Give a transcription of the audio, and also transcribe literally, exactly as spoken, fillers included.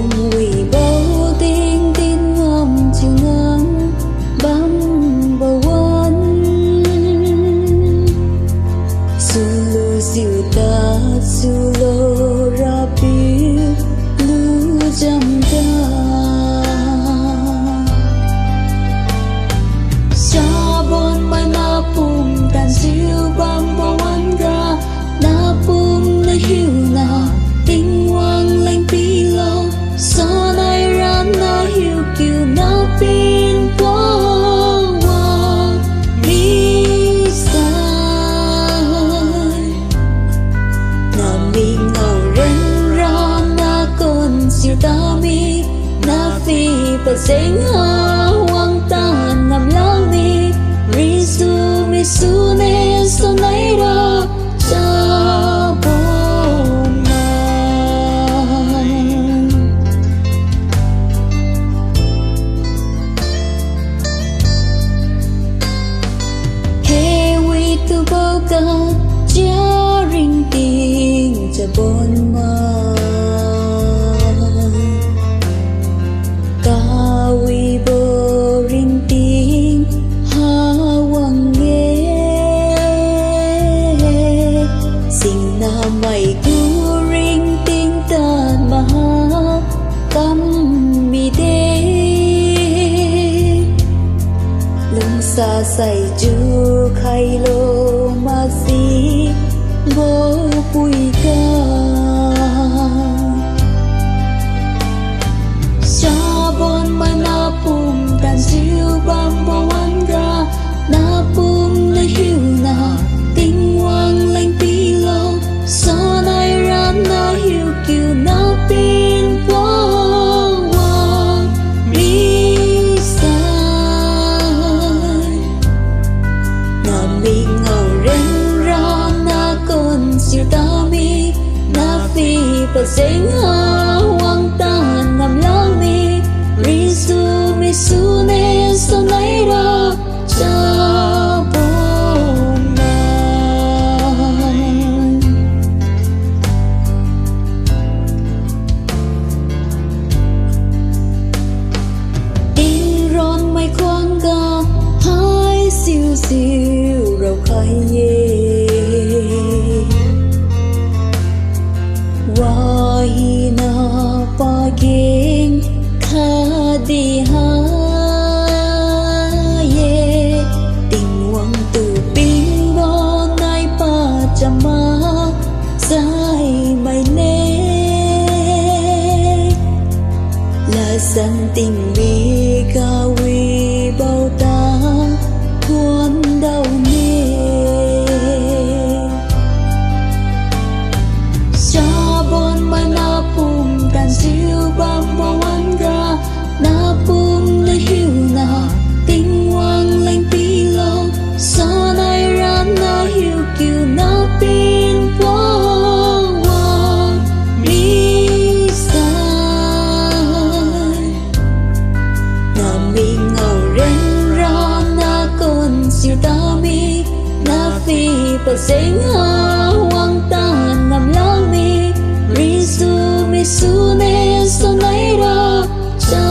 Wibo tingting ngam chiu ngam bambo wan. Sulu siu tadsulo Rapiu lujam ga. Sabonmai napum tanjiu bambo wan-ga, napum nahiuna Tingwang leng pilo, sonai ra nahiu kiu napin puang wang misai. Namik ngao renra nakon siu tami, napi pajeng ha wang tan ngamlak mi, risu misune sonai ra chabon nai. Hewi tubo ga chia ringting chabon mai. Kawibo ringting ha wang-e. Singnamai gu ringting tad maha kam mide. Lungsasai chiu khailo masi bo pui ga. Sabonmai napum tanjiu bambo wan-ga, napum nahiuna Tingwang leng pilo, sonai ra nahiu kiu napin puang wang misai. Namik ngao renra nakon siu tami, napi pajeng ha wang tan ngamlak mi, risu misune sonai ra chabon nai. Tingronmai khuangga haisiu siu raokhai-e. Wahina pageng khatdi ha-e, Tingwang tu pingbo nai pachama sai maine. Lasan tingmi kawibo ta khuan daone. Sabonmai napum tanjiu bambo wan-ga, napum nahiuna Tingwang leng pilo, sonai ra nahiu kiu napin puang wang misai. Namik ngao renra nakon siu tami, napi pajeng ha wang tan ngamlak mi, risu misune sonai ra cha